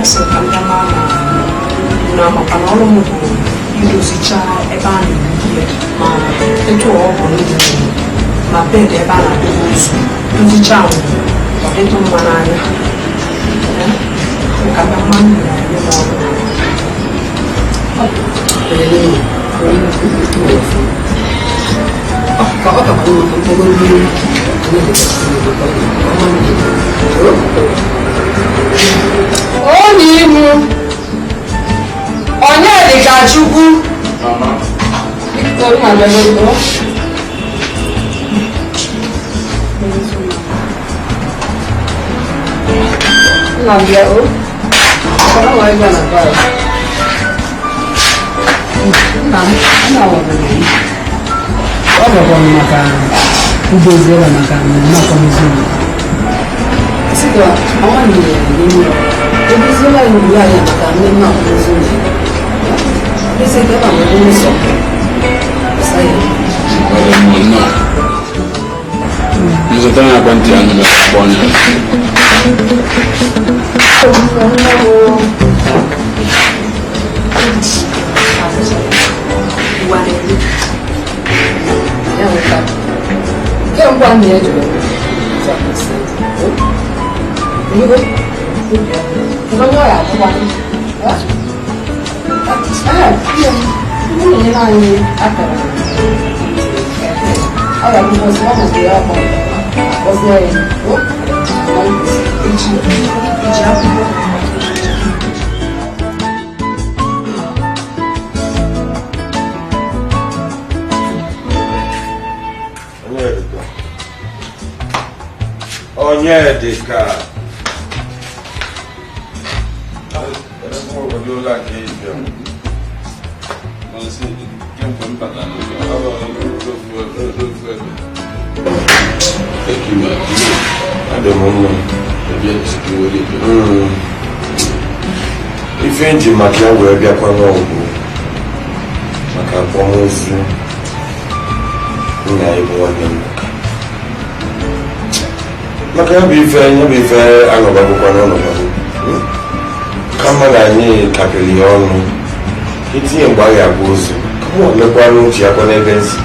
Asị m ka m bịa maa ma na maka na ọrụ m bụ idozicha ebe a na-ebu ihe ma etu ọ bụ ndụ ma bed ebe a na-adọba ozu dozicha ahụ ọ dịtụ mma n'anya. Ka m bịa maa m na-enye m ọrụ. Onye imu onye dị ka Chukwu. Biko, nna bịa n'ụlọ. Nna bịa o. Ọ nwa ịbịa na bar. Nna m, nna nwere m. Ọ bụkwa m maka idozi ụlọ maka mmemme akwamozu m. Sị ka ọnwa nyere ya n'ime ya. Edoziela anyị ugbu anyị maka mmemme akwamozu m. Ezi ka ebe a nwere nsọ. Sa ya. Nzụta na ekwentị ya nụrụ akpọ onye. Ụwa na-eme. Ya nweta. Kemgbe a na-eji Ego? Kedu onye ọ ya abụkwa? Ee, ndị na-enyere anyị akara. Ọ ga-abụ ọ mụrụ ya ọkpọ. Akpọzie ya. O? Eji eji akwụkwọ. Onyedika. Adị m mma. Ife nji maka ya wee bịakwa n'ọgwụ maka akwamozu nna ya bụ nwanne m nwoke. Maka ya bụ ife ya bụ ife anọbagokwa n'ọnọbago. Kama na anyị kapịrị ya ọnụ itinye mgbe a ga-agba ozu ka mụ mekwa n'uche ya kwa n'ebe nsi.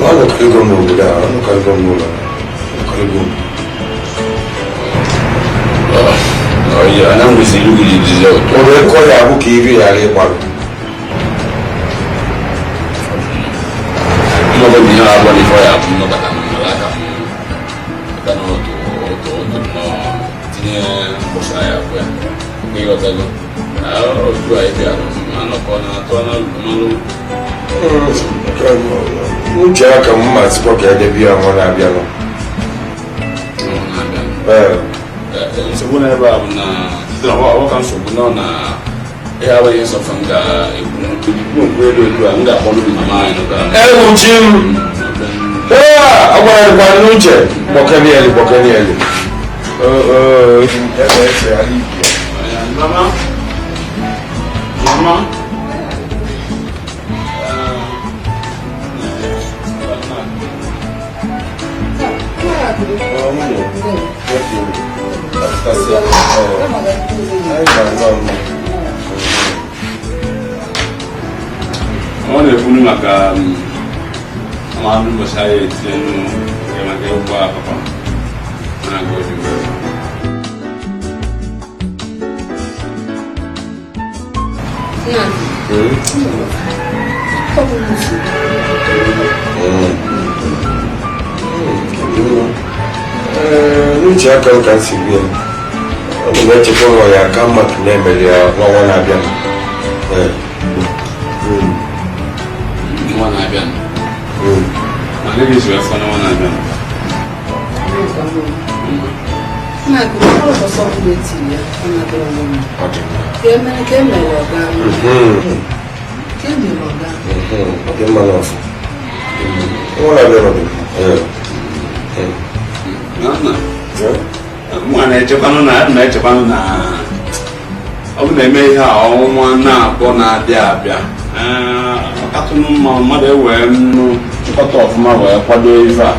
Anọkarịgo m n'obodo a, anọkarịgo m n'ụlọ, anọkarịgo m. O wee kọọ ya abụ ka iri ghara ịgbarụ. N'uche aka m ma sịkwa ka edebe ya ọnwa na-abịanụ. Ee. Nsogbu n'ebe a bụ na ọ ka nsogbu nọ na ya abụghị nsọfọ m ga-ekwu nkwu elu elu a m ga-akpọrọ mama anyị nụta. Ewu chi m! Ee, ọ gwara gwa n'uche gbọkenieli gbọkenieli. Mama, mama. Ọ na-ekwuru maka amalụ ụbọchị anyị etinye nnu maka ịgwa papa na-aga ozugbo. Ee, n'uche aka m ka m si gwa ya, ọ bụ na-echekwa ụlọ ya ka mma ka na-emere ya n'ọnwa na-abịa. Ee. Nwa na-abịa. Ma agaghị ezu afọ n'ọnwa na-abịa. Nna gị, ọ bụ ọsọ ọbụla etiri ya, ọ na-adịrọ m mma. Ọ dị mma. Ka emere ka emere ọga. Ka emere ọga. Ọ dị mma n'ọfụ. Nwa na-abịa nọ dị mma. Ee. Nna, mụ na-echekwanụ na na-echekwanụ na ọ bụ na-eme ihe a ọnwa na-abụọ na-abịa abịa. Ọkatụnụ mma mmadụ ewee nnu nchịkọta ọfụma wee kwado ife a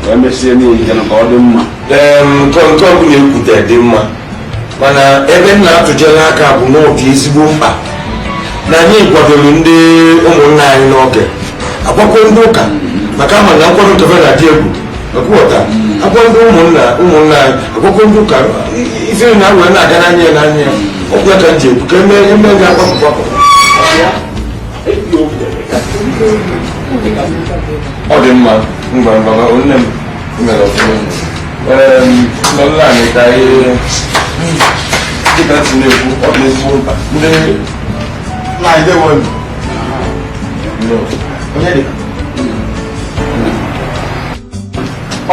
wee mesie n'ihe ka ọ dị mma. Ee, nke ọbụla ekwute dị mma. Mana ebe m na-atụjere aka bụ na ọ dị ezigbo mkpa na anyị kwadoro ndị ụmụnna anyị n'oge akwakwo ndị ụka maka ama na nkwado nke na-adị egwu ekwughọta akwa ndị ụmụnna ụmụnna anyị akwakwo ndị ụka ife na wee na-aga n'anya ya n'anya ya ọkwụ ya ka m ji ekwu ka eme eme ga-agbapụ gbapụ. Ọ dị mma, ngwa ngwa nne m mere ọfụma. Nọlụ anyị ka anyị dịka si na-ekwu, ọ dị ezigbo mkpa ndị Na-edewo onye dị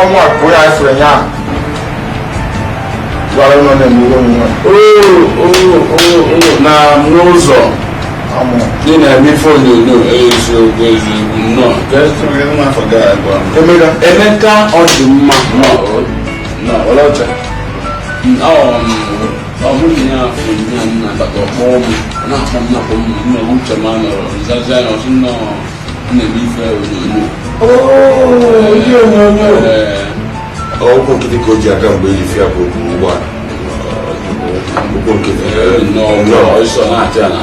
ọnwụ a onye anyị fụrụ ya gwara ụlọ na-eme ihe omume. Na n'ụzọ ị na-eme ife onyonyo, eziokwu eziokwu nnọọ. Emeka. Emeka, ọ dị mma nnọọ ọlọcha. Ọ bụrụ na ya afọ ya nna bata ọkpọ m na-akpọ m na-akpọ m nnọọ uche m anọrọ nzaza ya ọsị nnọọ na-eme ife onyonyo. Ihe onyonyo ụkwụ nkịtị ka o ji aga mgbe eji fịa bụ okwu ụgbọala ụkwụ nkịtị. Nnọọ ọsọ na-achị ya na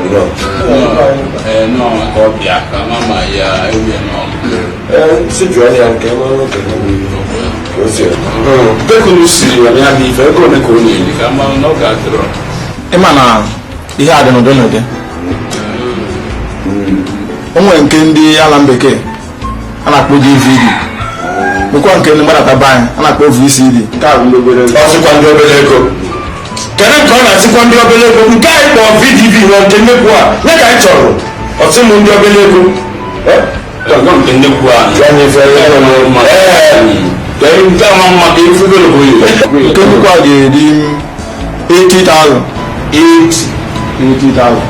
nnọọ. Nnọọ ka ọ bịa ka mama ya ewu ya n'ọgụ. Si jụọ ya nke mara ka o si Bekunu siri ya ya bụ ife ego ole ka ọ na-eri ka mmanụ na ọ ga-adịrọ. Ịma na ihe a dị n'ụdị n'ụdị. O nwere nke ndị ala bekee a na-akpọ DVD, nwekwa nke ndị mgbadata be anyị a na-akpọ VCD. Nke a bụ ndị obere ego. Ọ sịkwa ndị obere ego, kedu nke ọ na-asịkwa ndị obere ego? Nke anyị kpọọ VDV na nke nnekwu a ya ka anyị chọrọ ọsị m ndị obere ego. Ọgọ nke nnekwu a. Jụọ anyị ife ya. Ee, nke a ma mma ka ife golo bụ ya. Nke nnukwu a ga-eri 80,000. 80. 80,000.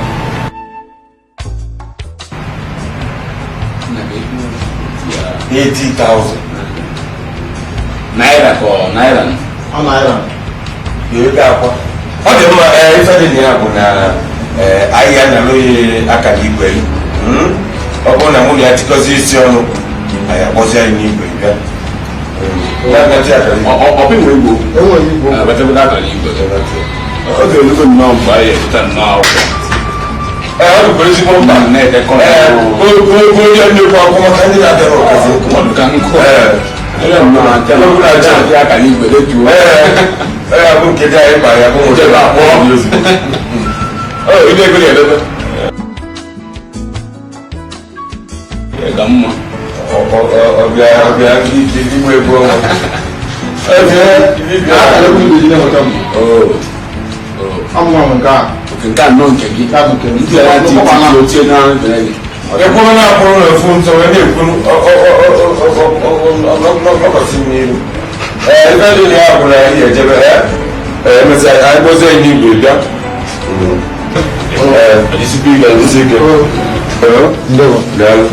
80,000 naira ka ọ naira. Ọ naira. Ego akwa ọ dị mma. Ee, ife dị na ya bụ na ee, ahịa na-alụghị akara igwe. Ọ bụrụ na mụ na ya tikọzi isi ọnụ, anyị akpọzi anyị n'igwe bịa. Na-anatị akara igwe. Ọ bụ inwe igbo. Enweghị igbo. Abachagodo akara igwe. Ọ ga-elugo nnọọ mgbe anyị ebute nnọọ akwụkwọ. Ee, ọ dịkwa ezigbo mkpa. Na-edekọ. Ee, onye nnukwu akwụkwọ maka ndị na-abịa n'ọkazi nkụ. Ọ dị ka nkụ. Ee. Onye nnọọ na-acha akara igwe detuo. Ee, ee, bụ nke dị anyị kpa ya bụ nwoke Jebe akpọ. Ọ ile ego na-edebe. Ga mma. Ọbịa ọbịa ndị ike igbu egwu ọnwa. Akara egwu igwe ji na-enweta m. Ọmụnwa m nke a. Nke a nnọọ nke gị. Nke a bụ nke m. Ndị a ti ti otie na mbere gị. Ekwuru na-akpụrụ na-efu nsọ wee na-ekwu ọkọsị m n'iru. Ee, ife dị na ya bụ na anyị ejebe. Ee, emesịa anyị kpọzie anyị n'igwe bịa. Ee, Isikwa ike. isi ike. Ndewo. Daalụ.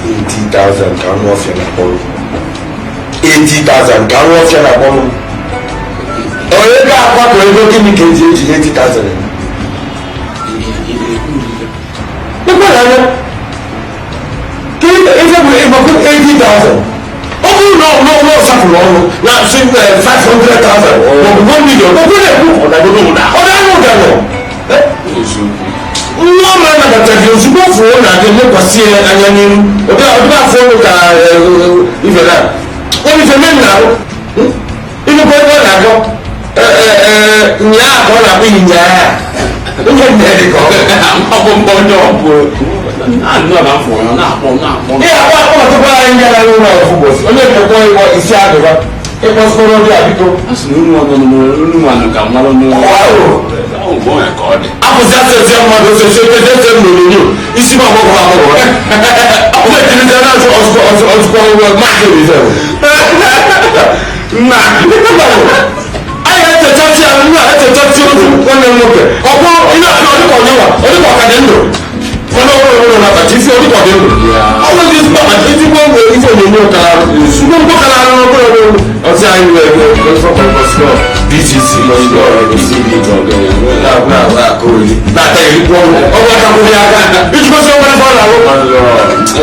80,000 ka anụ ọfịa na-akpọrọ, 80,000 ka anụ ọfịa na-akpọrọ. Onye ga-akwa ka ego gịnị ka eji eji 80,000 eme? Ekwe na anya ka ife bụ ịgbakọ 80,000. Ọ bụrụ na ọ sapụrụ ọnụ na sị 500,000 maọbụ 1 million, ọ bụrụ na-ekwu ọ dagodo ụda, ọ na-anụ ụda nọ. Eziokwu. Nwa ọma nabataghị ozugbo fụọ na-adị lekwasị ya anya n'iru ụdị afọ ọnụ ka ife na onye ife mee na ahụ ịnụkwa ebe ọ na-agọ nyaa ka ọ na-akpọ ịnyịnya ihe nne dị ka ọ Ọ bụ mbọ onye ọ bụ. Nnọọ na afọ ya na-akpọ na-akpọ. Ihe akpọ akpọbatụkwa anyị ndị anaghị ụlọ ọfụ ụbọchị onye nkekwa ịkpọ isi agụba ịkpọsịkọrọ ndị a biko. A sị na unu ọnụ unu nwanụ ka mmalụ n'ụlọ. Ọ bụ onye ka ọ dị. Apụsị asịsị mmadụ osisi eze eze m n'onyonyo isi m agbọghọ agbọghọ ọ na-ejirizi na-azụ ọzụkọ ọzụkọ ọzụkọ maazị Olive nna anyị echechasị ya nna echechasị otu nwanne m nwoke ọ bụ ị na-asị ọdịkọ onyenwa ọdịkọ ọka dị ndụ mana ọrụ ọrụ na akpati isi ọdịkọ dị ndụ ọ bụ ezigbo akpati ezigbo mgbe ife onyonyo kara ezigbo mkpọ kara arụ ọbụrụ ọbụrụ ọsị anyị wee BTC na-ata erikwu ọnụ ọgwụ aka kwụrụ ya aka iji gosi onwere ife ọ na-arụ.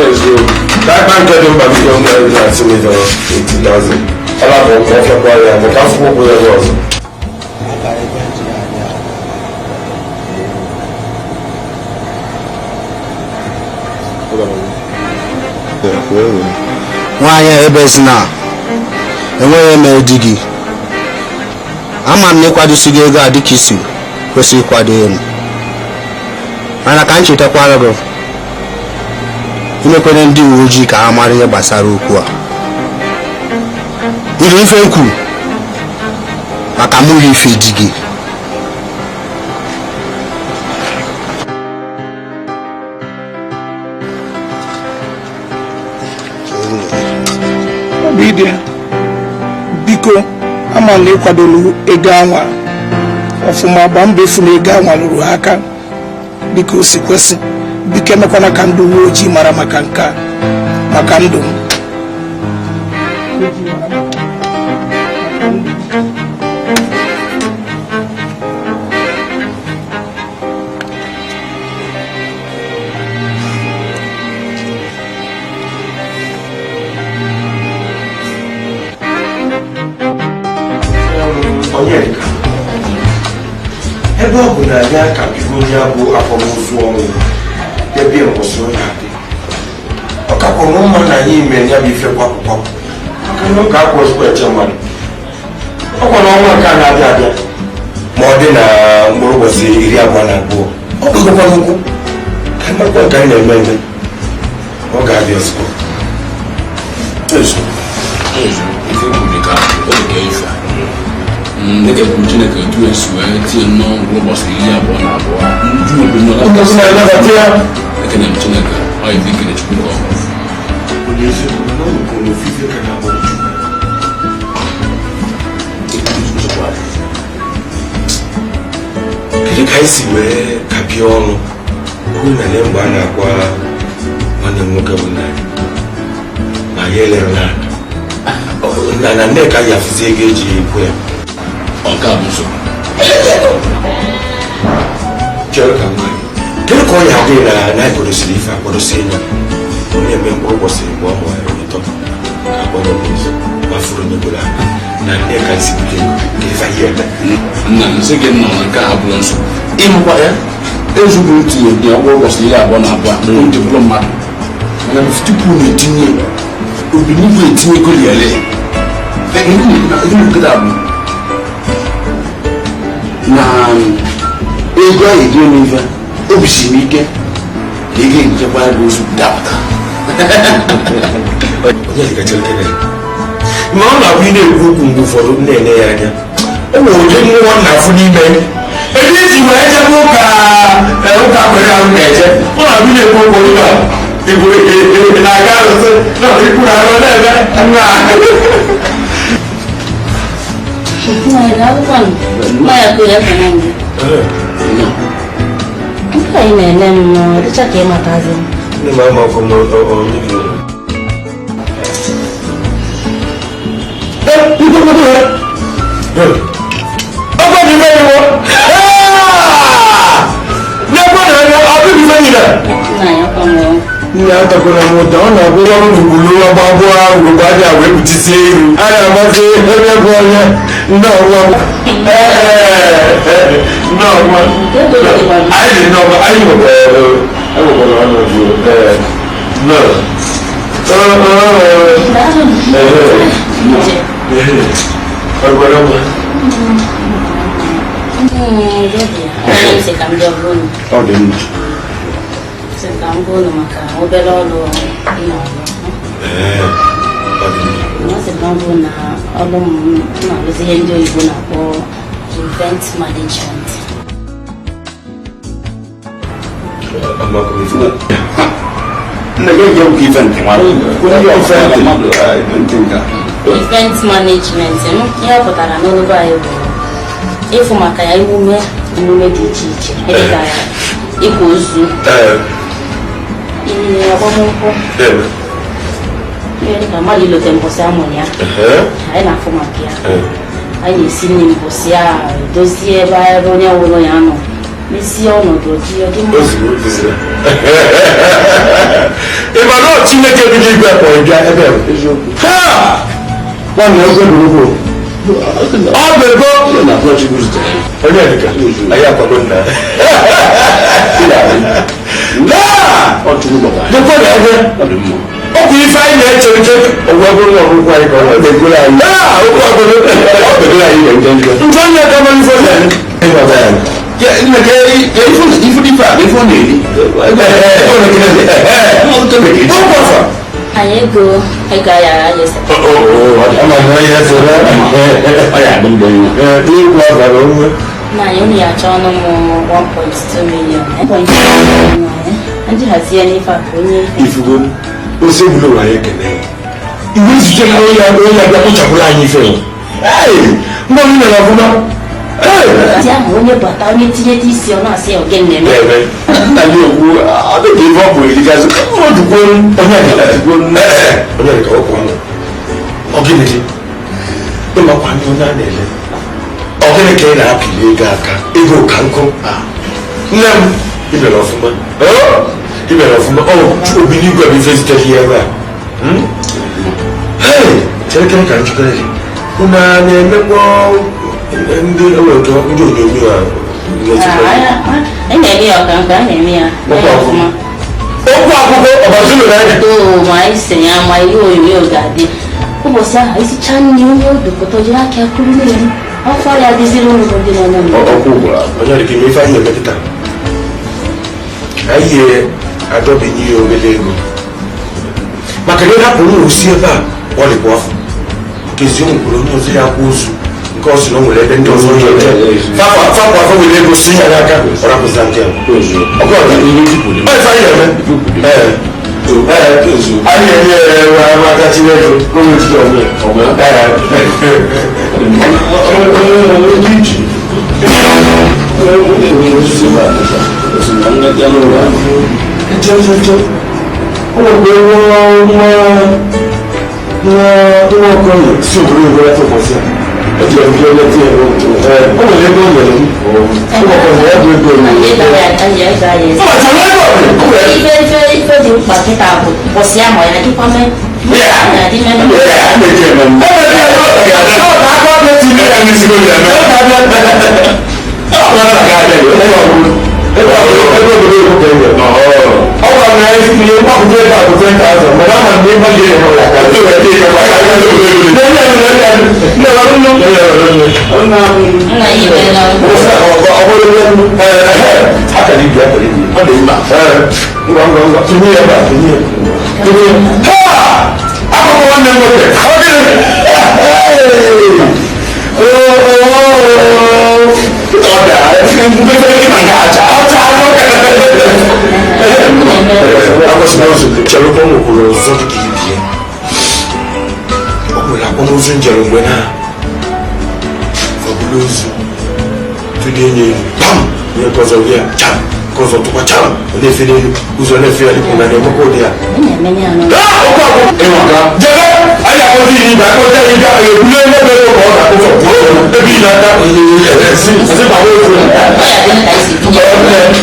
Eziokwu. Ka akpa nke dị mkpa biko m na-asị m ịdọrọ 80,000. Ọ na-abụ ka ọ fịakwa ya maka afọ ụkwụ ya ọzọ. Nwaanyị a ebe si na enweghị emere di gị, ama m na ịkwadosigo ego a dịka isi kwesị ịkwado elu, mana ka m chetakwara gị imekwere ndị uwe ojii ka ha mara ihe gbasara okwu a. Ihe ife m kwuru maka mụ ife di gị. Biko ama na ịkwadolu ego anwa ọfụma, gbaa mbọ efu na ego anwa lụrụ ha aka dịka o si kwesị. Biko emekwana ka ndị uwe ojii mara maka nke a, maka ndụ m. Ebe ọ bụ na anyị akabigo ya bụ akwamozu ọnwụ ebe mbọsị ọ ya-adị, ọ kakwara mma na anyị mere ya bụ ife kwapụ kwapụ, maka na ọ ga-akwa ozugbo eche mmadụ. Ọ kwa na ọnwa nke a na-abịa abịa ma ọ dị na mkpụrụ ụbọchị 22, ọ bụgokwa n'ukwu ka anyị marakwa nke anyị na-eme eme, ọ ga-abịa ozugbo. Dịka kwuru Chineke etu esi wee tinye nnọọ mkpụrụ ụbọchị 22 ndị obodo ekene m Chineke ọ ife ikele Chukwu ka ọ bụ. Kedu ka anyị si wee kapịa ọnụ kwuo na lee mgbe a na-akwa nwanne m nwoke bụ nna ma ya elere na na Nneka ya afụzi ego eji ekwu ya? Ọ ka bụ nsogbu. Chere ka nwaanyị, kedu ka ọ ya adịghị na na anyị kwadosiri ife akwadosi ya onye eme mkpụrụ ụbọchị mgbe ọ mụrụ ịtọ ka akwanye ozu ma furu onye gwere aka na Nneka si bute ego ka ife anyị eme. Nna nsị gị nọ na nke a bụrụ nsogbu. Ịmụkwa ya ezugbo ntinye dị ọkpụrụ ụbọchị 22 ndị bụrụ mmadụ, mana tupu na-etinye obinigwe etinye ego liele ndị bụ na ego ahụ eji eme ife, obi siri m ike na ego ejikwa ya bụ ozu dapụta. Ma ọ na-abụ ị na-ekwu okwu mgbe ụfọdụ m na-ele ya anya, o nwere ụdị mmụọ na-afụ n'ime ebe iji wee jebe ụka ụka kwere ahụ na-eje. Ọ na-abụ ị na-ekwu okwu ụka igwe na-aga arụsị na ikwuru arụ na-eme nna. Nke anyị na-ele m dịcha ka ịmatazi m. Nne atakwara m ụda, ọ na-abụ ọrụ n'ugbulu ọgbagbo ahụ mgbe a ga-wee kpuchisie iru a na-amasị onye bụ onye ndị ọgwọ ndị ọgwọ anyị dị n'ọgwọ anyị nwekwara ọnọdụ Ọ dị mma. Ka m gwa unu maka obere ọrụ m na-arụ. Ọ sị na ọ bụ na ọrụ m na-arụzi ihe ndị oyibo na-akpọ event management. Event management ihe ọ pụtara n'olu anyị bụ ịfụ maka ya emume emume dị iche iche dịka ịkwa ozu, ihe agbamnkwụ, ihe dịka mmadụ ilote mbọsị amụrụ ya, anyị na-afụ maka ya. Anyị na-esi nri mbọsị a, dozie ebe onye nwụrụ ya nọ, Mezie ọnọdụ dị ọ dị mma. Ị ma na Chineke bi n'igwe kpọrọ bịa ebe ha nwanne oge bụ ọ bụ ego onye dịka anyị akwago nna dịkwa na ebe ọ bụ ife anyị na-eche uche ogwe bụrụ na ọgwụgwọ anyị ka ọ na-egoro anyị okwu ọgụgụ njọ onye ka mara ife Anyị ego ego anyị agha ese. Na anyị unu ya achọ ọnụ m 1.2 million. 1.2 million. Ndị hazie n'ife a ka onye ifugo ozi egwuru ụwa ya ekene iwe izute na onye onye abịa kpochapụrụ anyị ife mgbe onye mere ọfụma. Ndị ahụ onye bata onye tinyeta isi ọ na-asị ya oge na-eme. Nna gị okwu ọ dị ka ife ọ bụ erigazi ọ dụkwuo onye onye dịka ọkwa ọ gịnị dị ịmakwa ndị onye a na-ele ọ gịnị ka ị na-apịli ego aka ego ka nkụ nne m imere ọfụma imere ọfụma ọ obi n'igwe bụ ife zitere ihe ebe a. Chere kere ka njikere gị unu a na-emekwa ndị ewere ndị onyonyo a. Anyị na-eme ya ọka nka, anyị na-eme ya ọfụma. Okwu akwụkwọ ọbazuru na anyị ma anyị si ya ma ihe onyonyo ga-adị ụbọchị ahụ isichaa nri onye odokọta jiri aka kụrụ n'elu afọ ya adịziri ụlọ ndị nọ n'ụlọ. Ọkụ gwụrụ onye dị ka ime ife anyị eme kịta anyị adọbinye ya obere ego maka na ịhapụ ụlọ osi ebe a ọ dịkwa afọ nkezi o nwekwara onye ọzọ ya akwa ozu nke ọ sị na o nwere ebe ndị ọzọ ya eje fapụ afọ were ego si ya n'aka ọ rapụza nke a ọkụ ọga ife anyị eme anyị enye ya maka Chineke onye etiti ọbụla. Nwa okenye si obodo oyibo lata ụbọchị a eji ebe eleta ya o nwere ego o nyere m ụmụ okenye ya bụ ego Ife ife dị mkpa kịta bụ ụbọchị ahụ ya dịkwa mee ya dị mee. Nna ya imeela. Akụkọ nwanne m nwoke chere ụkwụ nwekwuru ọzọ dị ka ibie ọ nwere akwamozu njere mgbe na ọbụla ozu tụlie nye elu pam onye nke ọzọ ya cham nke ọzọ tụkwa cham ọ na-efe n'elu ụzọ na-efe ya dịka na na-emekwa ụdị ya. Jebe anyị akpọzi iyi ibe akpọzi anyị bịa ebule ebe ebe ka ọ ga-akpụfọ ebe ị na-ata esi esi ma otu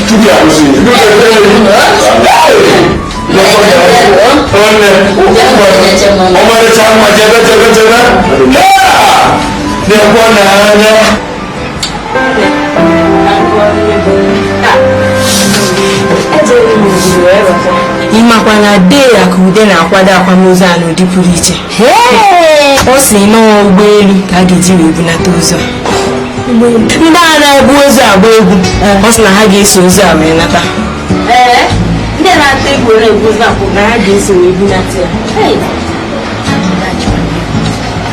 tupu ya kwụsị ọmarịcha nwa jebe jebe jebe na-ekwe n'anya. Ịmakwa na dee ya ka ude na-akwado akwamozu a n'ụdị pụrụ iche. Ọ sị nọọ ụgbọelu ka a ga-eji wee bunata ozu a. Ndị a na-ebu ozu agba egwu ọ sị na ha ga-eso ozu a wee nata. Ndị na-ata egwu na-ebu ozu akwụ na ha ga-eso wee bunata ya.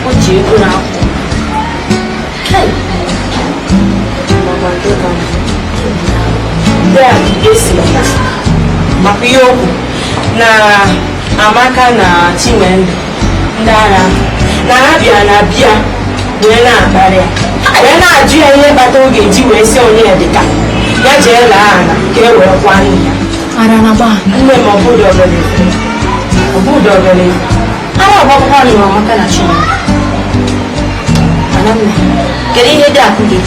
O ji ego na-akwụ. Ndị a esi maka ihe okwu na Amaka na Chinwendu ndị agha na ha bịara na bịa wee na-akparị ya wee na-ajụ ya ihe kpata ọ ga-eji wee sị onye dịka ya jee laa ala ka e wee kwa nne ya. Nne m ọbụdụ obere ọbụdụ obere Ara ọgbakwa nụrụ Amaka na Chinwendu. Mana nna, kedu ihe dị akụ gị?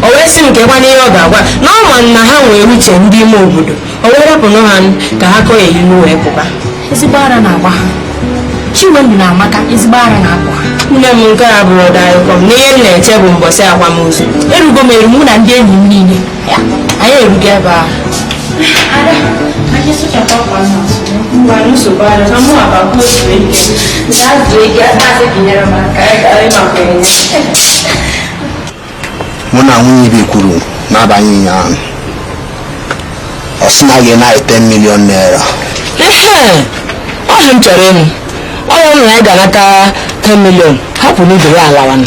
O wee sị m ka ịgwana ihe ọ ga-agwa na ọ ma na ha nwere uche ndị ime obodo. O wee rapụnụ ha ka ha kọọ ya ilu wee pụba. Ezigbo ara na-agba ha. Chinwendu na Amaka, ezigbo ara na-apụ ha. Nne m, nke a bụrụ ọdaịkọ m n'ihe m na-eche bụ mbọsị akwamozu. Erugo m eru, mụ na ndị enyi m niile anyị erugo ebe ahụ. Anyị sụchapụ akwa nna. Ngwa, nsogbu adị ka mụ abakwuo otu ike. Gaa zuo ike, maazị binyere m aka. Ịmakwa enye. Mụ na nwunye ibe kwuru n'abalị ụnyaahụ, ọ sị na a ga-ena 10 million naira. Ehe, ọhịa m chọrọ ịnụ, ọ bụrụ na anyị ga-anata 10 million, hapụ n'ibe ya alawanụ.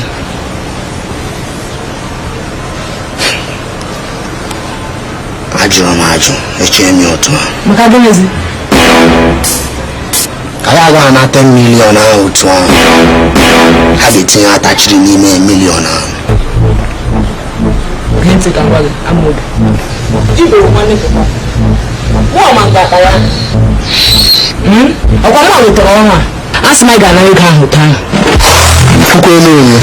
Ajụrụ m ajụ, echere m ya otu a. Maka gịnịzi? Anyị agaghị ana 10 million ahụ otu ahụ. Ha ga-etinye atachiri n'ime million ahụ. Gee ntị ka m gwa gị, Amobi. Igwe bụ nwanne papa. Mụ ọma nke akpa ya. Ọkwa mụ wetara ọnwa a, a sị m anyị ga-ana ego ahụ otu ahụ. Kwukwa elu onye.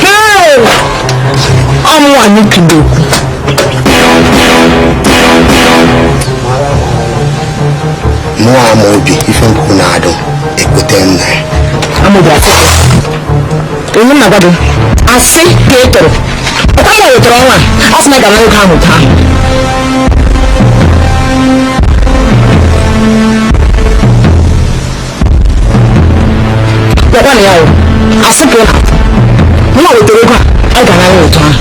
Hey! Ọ mụnwa n'ikide okwu. Mụ Amobi, ife nkwụ na-adụ ekwute m na ya. Amobi, asị onye m na-agwa gị, asị ka ị tụrụ. Ọkwa mụ wetara ọnwa a, a sị m anyị ga-ana ego ahụ otu ahụ. Gwakwa na ya o, asị ka ị na-atụ. Mụnwa wetara ego a, anyị ga-ana ya otu ahụ.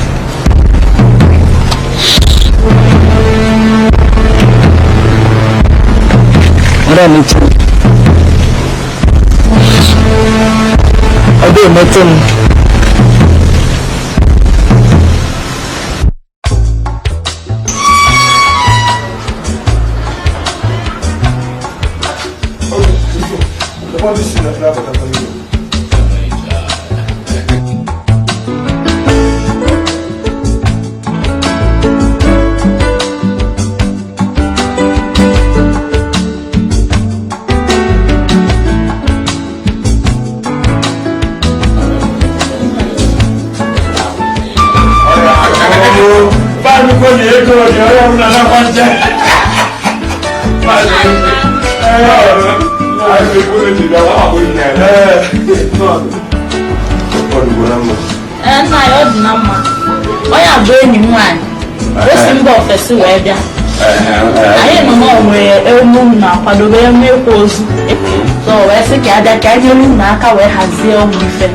Ọrịa na-eche m. Ọ dị emetụ m. Ee, nna ya, ọ dị na mma. Onye a bụ enyi m nwaanyị, o si mba ofesi wee bịa. Anyị nọ na onwere emume na-akwadobe emume ịkwa ozu, so wee sị ka abịa ka anyị nyere unu aka wee hazie ụmụ ife.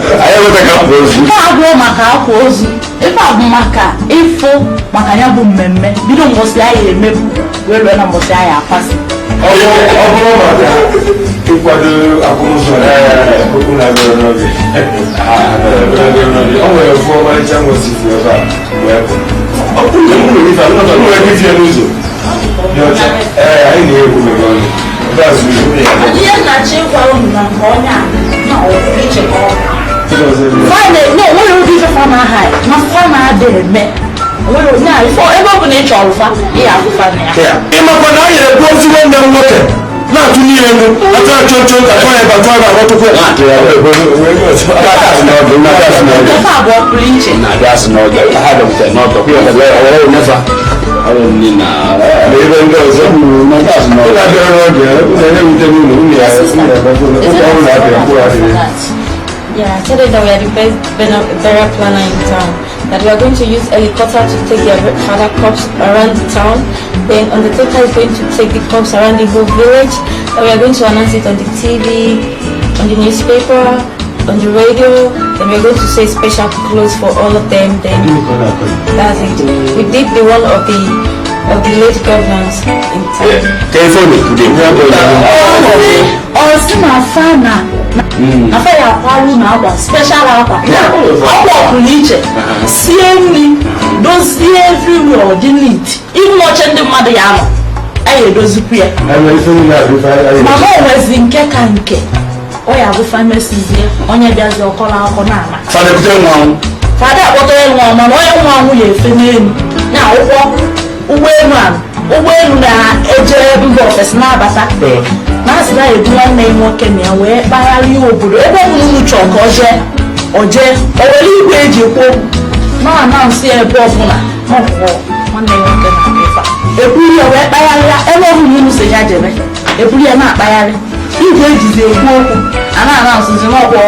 Ife abụọ maka akwa ozu, ife a bụ maka ịfụ maka ya bụ mmemme bido mbọsị anyị emebu wee rue na mbọsị anyị akwasị. Ọ bụrụ maka ịkwado akwamozu, okwu na-abịara n'oge, o nwere ofu ọmarịcha nwosizi ebe a wee bụ ọ bụrụ na m nwere ife m nwere ike itinye n'ụzọ dị ọcha. Ee, anyị na-egwu mebe ọnụ ebe a zuru nwunye ya. Ihe nna-achọ ịgwa unu na nke onye a na ọ iche ka ọ bụ na onwere ụdị ife fa na-aha na fa na-ada eme onwere na ife ebe ọ bụla ị chọrọ fa ị afụfa na ya. Ịmakwa na anyị na-ebu ozu nwanne m nwoke na-atụ n'ihe elu atụ achọ nchọ nta tụọ ya ebe atụọ ebe aghọtụkwa ya. Nke fa abụọ pụrụ iche. Ebe ndị ọzọ ị na-abịara n'oge na-ewute n'ụlọ nwunye ya ụka ọrụ na-abịa mkpụrụ adịghị. Yeah, I said that we are the best burial planner in town. That we are going to use helicopter to take their father corpse around the town. Then undertaker is going to take the corpse around the whole village. That we are going to announce it on the TV, on the newspaper, on the radio. Then we are going to say special clothes for all of them. Then that's it. We did the one of the late governors in town. Ọ sị na fa na fa ya akwarụ na akwa special akwa, akwa pụrụ iche, sie nri, dozie everywhere, ọ dị neat, even oche ndị mmadụ ya nọ anyị edozikwu ya. Mana o nwezi nke ka nke ọ ya bụ famesizie onye bịazi ọkọrọ akọ na-ama fada akpọta onye nwa, mana onye nwa anwụ ya efe n'elu na ụgbọ ụgbọelu a, ụgbọelu na-eje mba ofesi na-abata. Na asị na ebu nwanne ya nwoke na ya wee kpagharịa obodo ebe ọ bụla unu chọrọ ka ọ jee, ọ jee, o were igwe eji ekwu okwu na-anansị ya ebe ọbụla n'ọgwụgwọ nwanne ya nwoke na-abịa ife a. Eburu ya wee kpagharịa ebe ọbụla unu si ya jebe, eburu ya na-akpagharị igwe ejizi ekwu okwu a na-anansịzi n'ọgwụ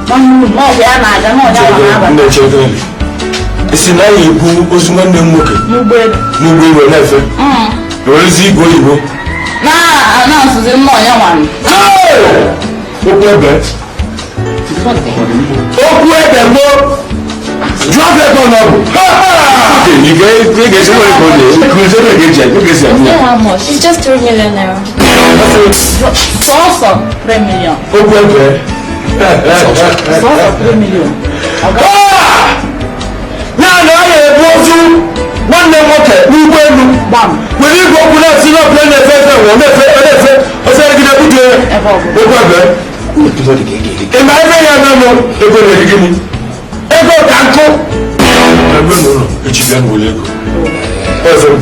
nwanne unu n'ọgwụ ya na-aga n'ọnya nwa na-abata. Isi na ya ebu ozu nwanne m nwoke n'ụgbọelu n'ụgbọelu na-efe werezi igwe oyibo na-anansịzi nnọọ ya nwanne. Okwu ebe okwu ebe mo jụọ afọ ebe ọ bụ. How much? It's just 3 million naira. Sọsọ 3 million. Okwu ebe. Sọsọ 3 million. Ya na ọ na-ebu ozu nwanne m nwoke n'ụgbọelu were igwe okwu na-esi n'ọbụla na-efe efe wee na-efe na-efe ofe gide butuo ya. Okwu ebe. Ị ma ebe ya na mụ ego na-eri gịnị? Ego ka nkụ. Ebe n'ụlọ echi bịa n'ụlọ ego. Ọzọ m.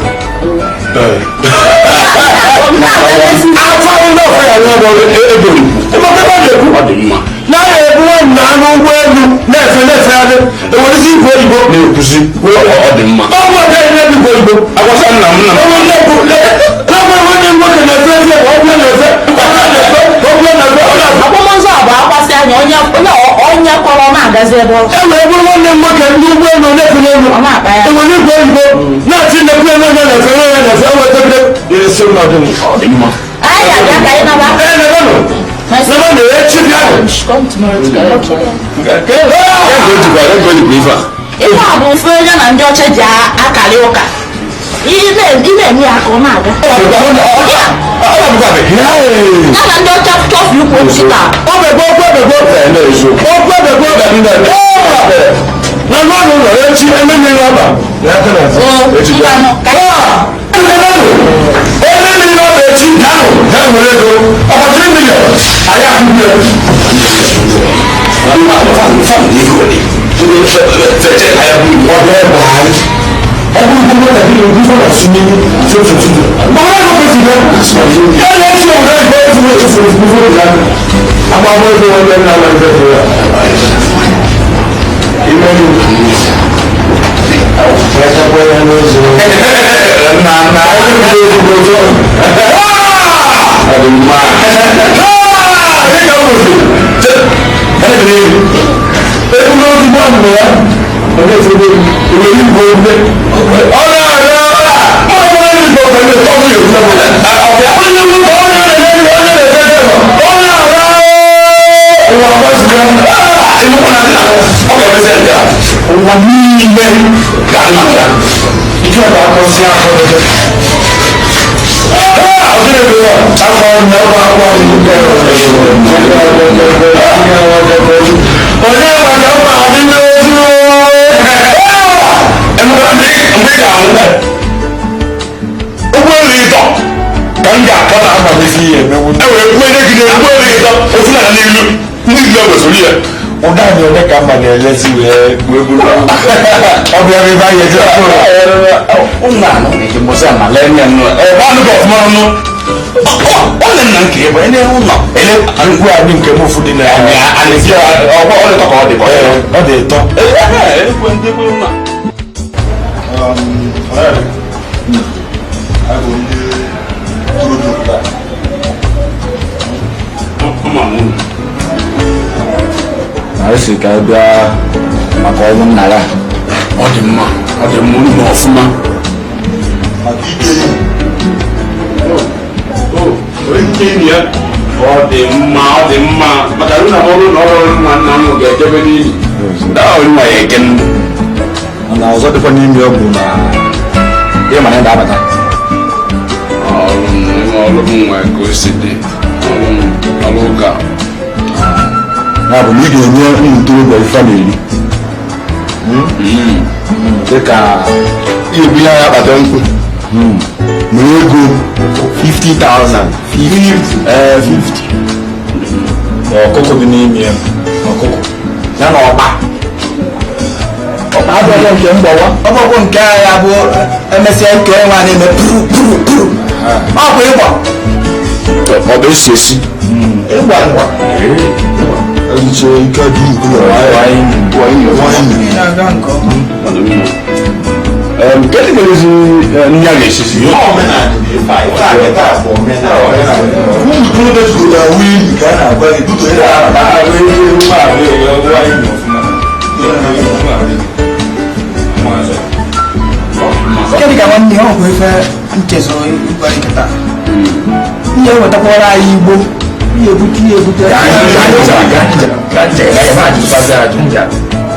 Afọ ndị ọfọ ya n'ọbụ ego. Ebe ọ na-ekwu. Ọ dị mma. Na ya ebu nwanne anụ ụgbọelu na-efe na-efe ya ewerezi igwe oyibo na-ekwuzi. Ọ dị mma. Ọ bụ ọka ihe igwe oyibo. Agwasa nna m nna m. Ọ bụ nne nwanne m nwoke na-efe efe ọ bụ na-efe ọ na-efe ọ bụ na-efe ọ na-efe. Akwamozu a bụ akwasị anya onye onye kọrọ na-agazi ebe ọ. E wee bụrụ nwanne m nwoke ndị ụgbọelu na-efe n'elu. Ọ na-akpa ya. Ewere igwe oyibo na-ati nnekwu elu na-efe na na-efe e wee debere. Esi m n'ọdụ m. Ọ dị mma. Anyị ga-abịa ka anyị naba. Ee, nebenụ. Nebenụ echi bịa. Come tomorrow to collect money. Ego jikwa ego jikwa ife a. Ife a bụ ofe onye na ndị ọcha ji akali ụka. Ị na-eme ya ka ọ na-aga. Ya na ndị ọcha chọfụ ikwu okwu taa. Ọ bụ ebe okwu ebe okwu. Okwu ebe okwu. Na n'ọnụ ụlọ echi ememe ihe ọba. Echi bịa. Onye mmiri ọba echi bịanụ bịa were ego. Ọkwa 3 million. Anyị akwụkwọ ya. Ụwa niile ga-adị maka ike ọ ga-akọzi ahụ. Onye maka mma adị n'ozu. Ụgbọelu ịtọ ka m ga-akọ na Amalite ihe emewu. E wee kwuo negide ụgbọelu ịtọ ofu na n'ilu ndị ilu egwesoro ya. Ụda anyị ole ka mma na-elezi wee wee buru ọ bịara ebe anyị eji ọkụrụ. Ụlọ anọ na-eji mbọsị ama lee nne m ebe anụ ka ọfụma nụ. Ọ nne nna nke ebe ele ụlọ ele Nkwu anyị nke m ụfụ dị na ya alezi ọgbọ ọlịtọ ka ọ dị ka ọ dị ịtọ. Ee, ekwe ndị ekwe ụlọ. Anyị si ka bịa maka ọnwụ nna ya. Ọ dị mma, ọ dị mma unu ọfụma. Ọ dị mma, ọ dị mma maka na ọrụ na ọrụ nna nna m ga-ejebe n'ili. Daa onye nwa ya eke ndụ. Na ọzọ dịkwa n'ime ọ bụ na ihe mana ya ga-abata. Ọrụ m ọrụ m nwee ka o si dị ọrụ m ọrụ ụka. Ya bụ na ị ga-enye ụmụ ntorobịa ife a na-eri dịka Ihe ebunye anyị akpata nkwụ. na ego 50,000 ee 50 ọkụkọ dị n'ime ya, ọkụkọ ya na ọkpa ọkpa abụghị nke mgbawa Ọbọgwụ nke ya bụ emesịa nke nwa na-eme puru puru puru. Ọ bụ ịgba. Ọ bụ esi esi. Kedu mere ezi nri a ga-esisi? Kedu ka nwanne ya ọgwụ ife nchezo ịgwa nkịta ihe wetakwara anyị igbo ihe ebute ihe ebute.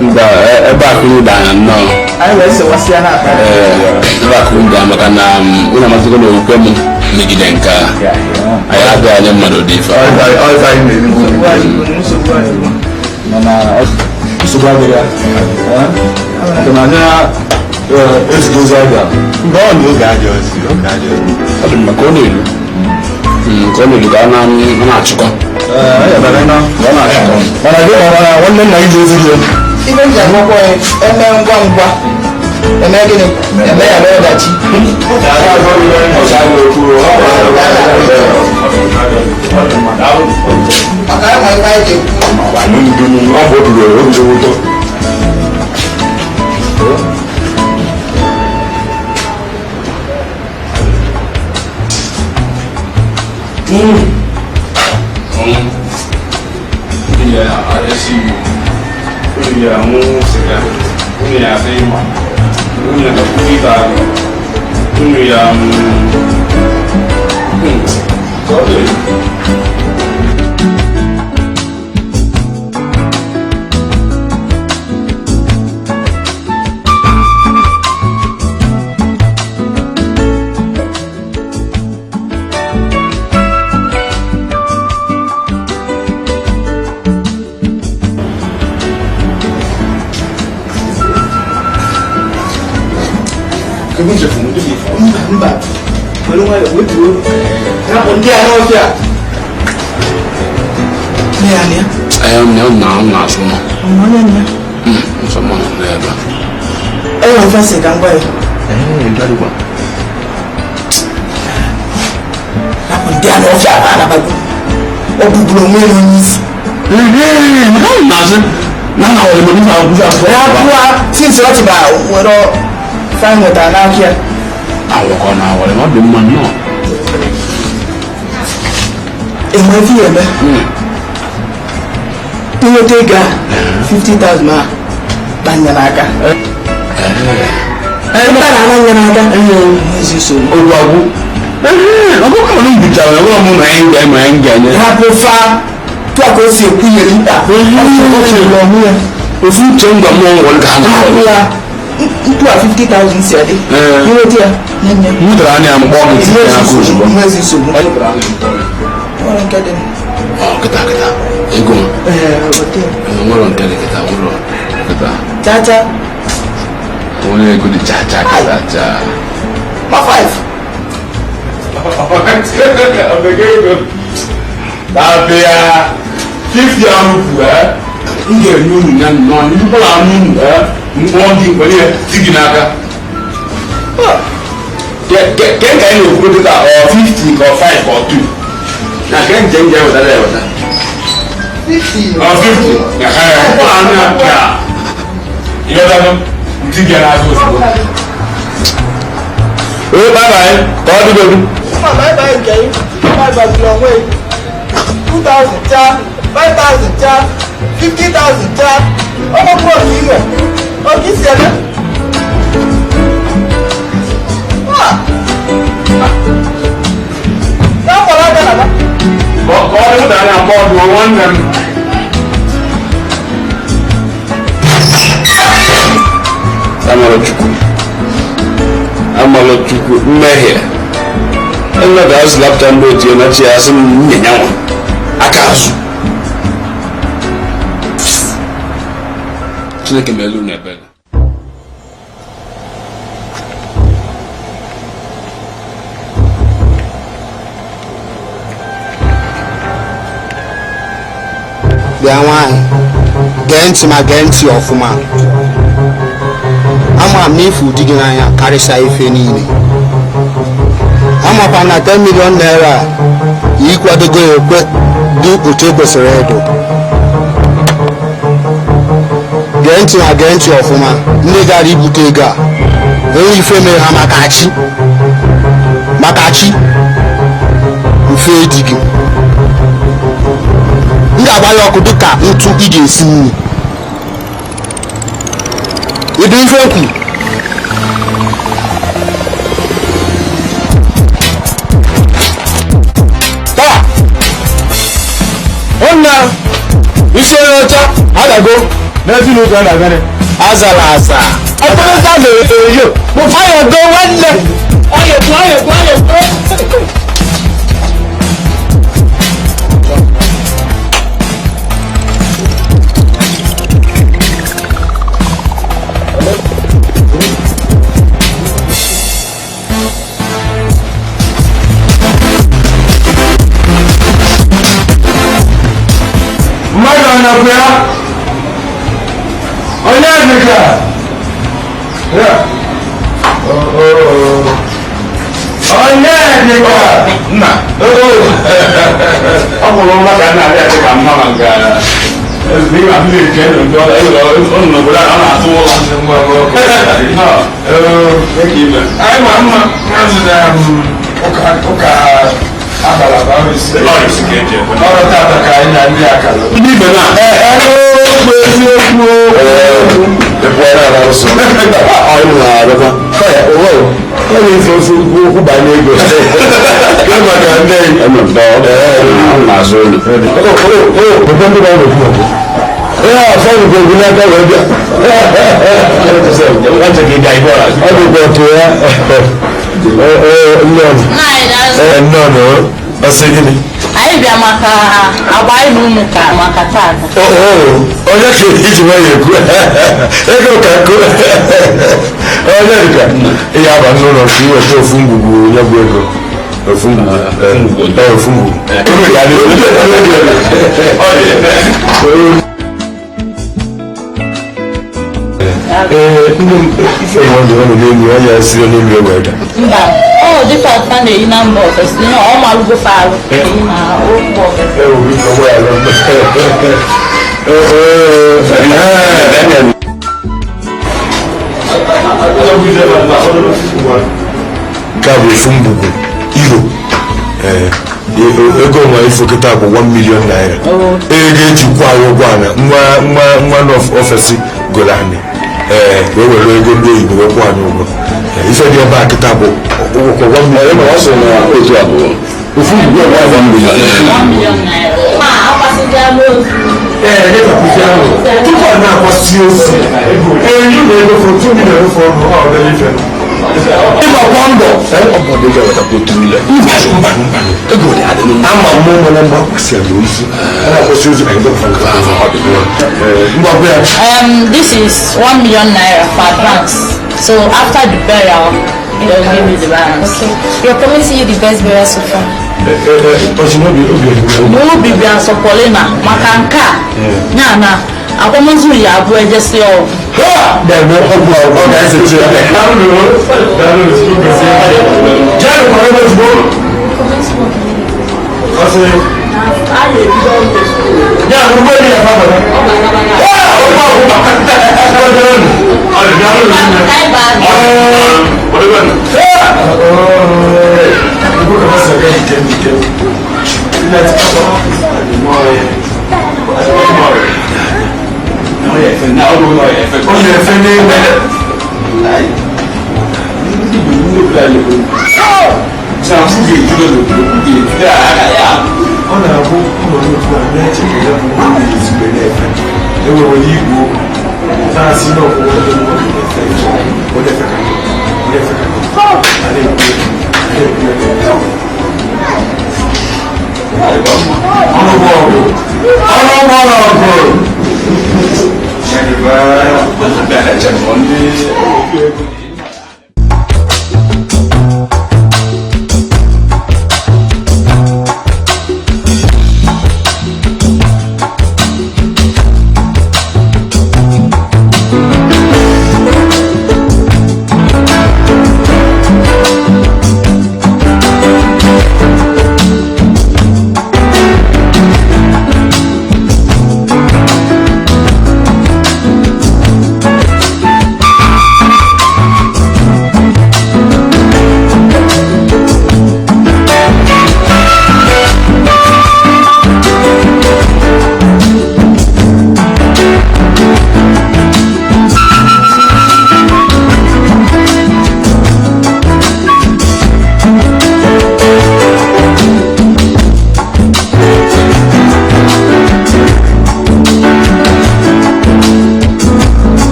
Mba, ebe akụrụ dara nnọọ. Anyị wee sewasịa n'akpa. Ebe akụrụ dara maka na ụlọ amasịgo na okwukwe m megide nke a. Anyị adịghị anya mmadụ dị ife. Nsogbu adịghị ya. Maka na anyị ezigozi abịa. Mgbe ọ na oge adị ozi, oge adị ozi. Ọ dị mma ka ọ na-elu. Ka ọ na-elu ka ọ na-achịkọ. Ka ọ na-achịkọ. Mana gị mara nwanne nna gị ji ozi gị. Ife m ji agwakwa ya, eme ngwa ngwa eme gịnị eme ya mee ọdachi. Maka ama ife anyị ga-ekwu. Ọ bụ obi obi ụtọ. Mba, were nwayọọ wetuo hapụ ndị a n'ọfịa. Nne ya nne ya. Ee, nne m na m na-asụ mma. Ọ onye nne ya? Nsọ mma nọ n'ebe a. Enwere ofe nsị ka m gwa ya. Hapụ ndị a n'ọfịa ma anabago. Ọ bụgburu onwe ya onye isi. Ya pụọ since ọ tụba were ife anyị nwetara n'aka ya. Awụkọ na awọrị ọ dị mma nnọọ. Enwe ife ya eme. Inweta ego a 50,000 ma banye n'aka. Ebe a na-ana nye n'aka. Ezi nsogbu. Ogwu agwụ. Ọkụkọ m bichara na ụlọ m na anyị ga ma anyị ga-enye. Hapụ fa tụ a ka o si ekwu ya nta. Ofu uche ngwa mmụọ nwere ka ha Hapụ ya ntu a 50,000 si adị. Inweta ya nye nye. M dara anya mkpọ gị tinye ya aka ozugbo. Nwezi nsogbu. Nwere nke dị. Ọ kịta kịta ego m. Ee, weta ya. Nwere nke dị kịta nwere kịta. Cha cha. Onye ego dị cha cha kịta cha. Ma 5. Abịa 50 ahụ kwuru m ga-enye unu ya nnọọ ndị bụla anụ unu mkpọ gị were ya ti gị n'aka. Ke ka anyị na-ekwu dịka ọ 50 ka ọ 5 ka ọ 2 na ke nje nje wetara ya weta. 50. Ọ 50. Mkpọ anụ ya pịa. Ịghọtago? Ti gị n'aka ozugbo. Ee, bye bye. Ka ọ dịgodu. Ma bye bye nke gị. Bye bye gị onwe gị. 2,000 cha, 5,000 cha, 50,000 cha. Ọ bụ bụrụ otu inwe. Oge isi eme. Na mkpọrọ aka na ba. Ka ọ dị anya mkpọ ọdụ nwanne m. Amalọchukwu. Amalọchukwu mmehie. Nna ga-azụ laptọp ndị otu ya na chi ya asị m nwunye ya nwa aka azụ. Chineke meelu na ebere. Bịa nwaanyị, gee ntị ma gee ntị ọfụma. Ama m na ifu di gị n'anya karịsịa ife niile. Amakwa na 10 million naira Na ịkwadogo ya ekwe dị otu e kwesịrị ịdụ. Gee ntị ma gee ntị ọfụma. Ndị gara ibute ego a, enweghị ife mere ha maka chi, maka chi mfe di gị. M ga-agba ya ọkụ dịka ntụ ị ga-esi nri. Ịdụ ife nkwu. Taa nna isi onye ọcha adago n'ezinụlọ na-agara azara aza ọkpụrụta na-eyo bụ fayogo nwanne. Ayọ̀kú, ayọ̀kú, ayọ̀kú. Mmadụ ọ nọkwa ya? Onye dịka ya? Onye dịka nna ọ bụrụ nwa ka nna abịa dị ka mma ma nke n'ime ahụ na-eche ndụ ndị ọla ụlọ n'obodo a na-atụ ụlọ. Anyị ma mma mmadụ na ụka ụka abalaba ọrụ tata ka anyị na ndị akara ndị ibe na okwu eziokwu. Ọ na-efe ofe ukwu okwu banye ego maka ndị ee afọ nke egwu n'aka wee bịa. Ọ dịkwa otu ya nnọọ ọsị gịnị? Anyị bịa maka agba anyị na ụmụ ka maka tata. Onye ka iji nwayọ ekwu ego ka nkụ onye dịka ihe aba n'ụlọ ka iweta ofu ngwugwu ya bụ ego ofu ngwugwu. Ee, ofu ngwugwu. Ee, ndị ife nwa dị ọnụ n'elu ya ya si n'elu ya wee daa. Mba, ọ dịka ọfa na-eyi na mba ofesi na ọ malụgo fa arụ eyi na mba ofesi. Ee, obi ka nwa ya lọ. Ee, ee. Nke a bụ ofu ngwugwu iro. Ee, ego nwa ifo kịta bụ 1 million naira. Ego eji kwụ anyị ụgwọ ana nwa nwa nwa n'ofesi goro anyị. Ee, wee were ego ndị oyibo wee kwụọ anyị ụgwọ. Ee, ife dị ebe a kịta bụ ụgwọ 1 million. Otu a bụ ofu ngwugwu ọgwụ 1 million. 1 million naira. Ma akwasịziala ozu. Ee, dịka ahụ tupu a na-akwasị ozu ee na ego fọ 2 million fọ ọnụ ọ obere ife. Ịgbakwa mbọ. Mba, mba, mba, ego dị adị. Ama m ụmụ na mgbe akwasị ala ozu a na-akwasị ozu ka ndị ọfa mgbakwa ya. This is 1 million naira for advance. So after the burial, they'll give you the balance. Okay. We are promising you the best burial so far. Ọsị n'obi obi obi. N'obi bịa nsọ Paulina maka nke a ya na akwamozu ya abụ ejesi ọgwụ. Na-eme ọgwụ ọ ga-esechi ya. Jee kwara ozugbo. Ọsị ya ụgbọ elu ya fabara. Ụgbọ ọgwụ. Onye efe n'ime. Ọ na-abụ ụlọ n'otu a na-eche ka ya bụ onye izugbe na-efe enwere onye igwe okwu na-asị na ọkwụkwọ ndị nwoke na-efe ife onye efe ka onye efe ka a na-ekwu a na-ekwu ọnụ bụ ọgụ ọnụ gbara ọgụ.